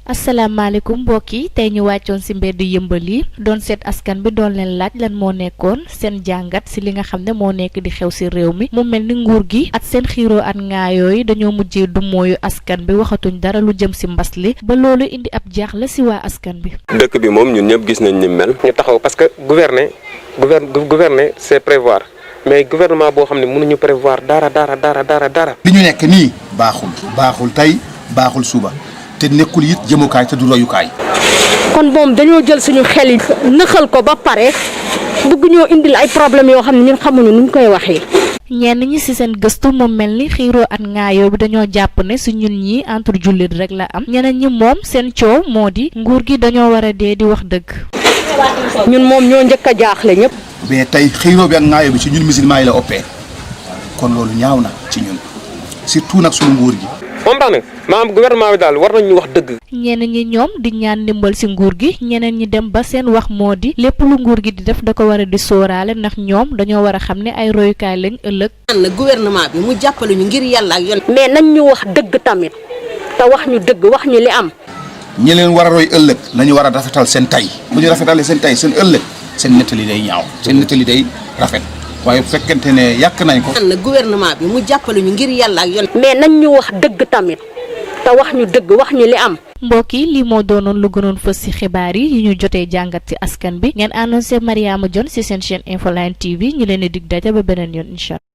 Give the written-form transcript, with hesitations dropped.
asalaamaaleykum mbokk yi tey ñu wàccoon ci mbedd yëmbal yi doon seet askan bi doon leen laaj lan moo nekkoon seen jàngat ci li nga xam ne moo nekk di xew ci réew mi mu mel ni nguur gi ak seen xiiroo at ngaayoo yi dañoo mujjee du mooyu askan bi waxatuñ dara lu jëm ci mbas li ba loolu indi ab jaaxle ci waa askan bi. dëkk bi moom ñun ñëpp gis nañ ni mel. ñu taxaw parce que gouverner c'est prévoir mais gouvernement boo xam ne mënuñu prévoir dara. li ñu nekk nii baaxul tey baaxul suba. te nekkul it jëmukaay te du royukaay. kon moom dañoo jël suñu xel yi nëxal ko ba pare bëgg ñoo indil ay problème yoo xam ne ñun xamuñu nuñ koy waxee. ñenn ñi ci seen gëstu mu mel ni xiiroo at ngaayoo bi dañoo jàpp ne ci ñun ñi entre jullit rek la am ñeneen ñi moom seen coow moo di nguur gi dañoo war a dee di wax dëgg. ñun moom ñoo njëkk a jaaxle ñëpp. mais tey xiiroo bi ak ngaayoo bi ci ñun musulman yi la ëppee kon loolu ñaaw na ci ñun surtout nag suñu nguur gi. moom tax nag maanaam gouvernement bi daal war nañ ñu wax dëgg. ñeneen ñi ñoom di ñaan ndimbal ci nguur gi ñeneen ñi dem ba seen wax moo di lépp lu nguur gi di def da ko war a di sóoraale ndax ñoom dañoo war a xam ne ay royukaay lañ ëllëg. na gouvernement bi mu jàppale ñu ngir yàlla ak yoon. mais nañ ñu wax dëgg tamit te wax ñu dëgg wax ñu li am. ñi leen war a roy ëllëg nañu war a rafetal seen tay bu ñu rafetalee seen tay seen ëllëg seen nettali day ñaaw seen nettali day rafet waaye bu fekkente ne yàq nañ ko. na gouvernement bi mu jàppale ñu ngir yàlla ak yoon. mais nañ ñu wax dëgg tamit te wax ñu dëgg wax ñu li am. mbokk yi lii moo doonoon lu gënoon fës ci xibaar yi ñu jotee jàngat ci askan bi ngeen annoncé Mariama Dione ci seen chaîne Infoline TV ñu leen di dig daje ba beneen yoon incha allah.